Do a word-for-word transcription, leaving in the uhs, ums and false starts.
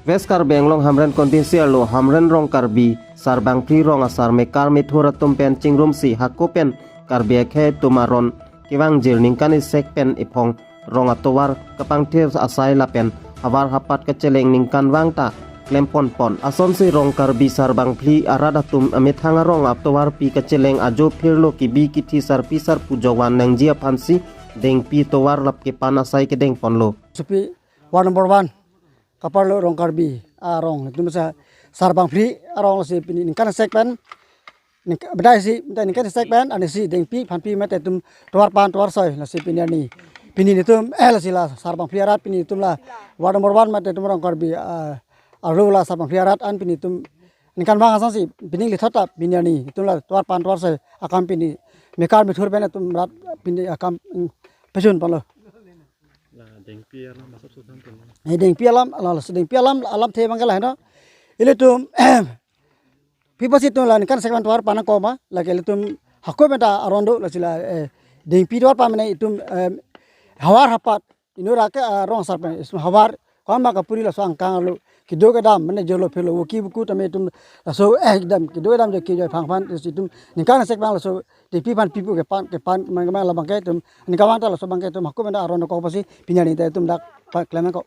West Karbi Anglong Hamren constituency arlo Hamren Rongkarbi Sarbangphli Rong asar mekar methur atum pen chingrumsi hako pen Karbi akhei atum aron kevangjir ningkan isek pen ephong rong atovar kapangthir asai lapen havar hapat kacheleng ningkanvang ta klempon pon. Asonsi Rongkarbi Sarbangphli arat atum amethang arong atovarpi kacheleng ajo phirlo, kebi kethe sarpi sarpo jokvan nangji aphansi dengpi tovar lap kepan asai kedengponlo. Supi ward number one kaparlo Rongkarbi arong, itum sa Sarbangphli arong lasi pini ningkan isek pen, ningk-, bedai si, bedai ningkan isek pen, ani si dengpi phanpi mate itum tovar pan tovar soi lasi pini arni. Pini netum, eh, lasi la Sarbangphli arat pini itum la ward number one mate itum Rongkarbi, ah, arlo la Sarbangphli arat an pini itum ningkanvang asonsi pini lithot ta pini arni itum la tovar pan tovar soi akam pini mekar methur pen itum rat pini akam, mm, pechun ponlo. La dengpi alam asap sutan pini. Eh, dengpi alam, la, la, dengpi alam, alamthe abang ke laheno. Ilitum, pi apotsi itum la ningkan isek pen tovar pan nangkok ma, lake ilitum hako pen ta aron do, lasi la, eh, dengpi tovar pan mene itum, eh, havar hapat, inut ra ke, ah, rong asar pen, itum havar, ko-an ma kapuri laso angkang arlo, kedo kedam, mane jolo phirlo, voki voku tame itum, laso, eh, kedam, kedo kedam jo kejoi phangphan, itum, ningkan isek pen laso, dengpi phanpi pu kepan, kepan, man, man, labang ke itum, ningkanvang ta laso abang ke itum, hako pen ta aron nangkok apotsi, pini arni ta itum dak, pa, klem nangkok.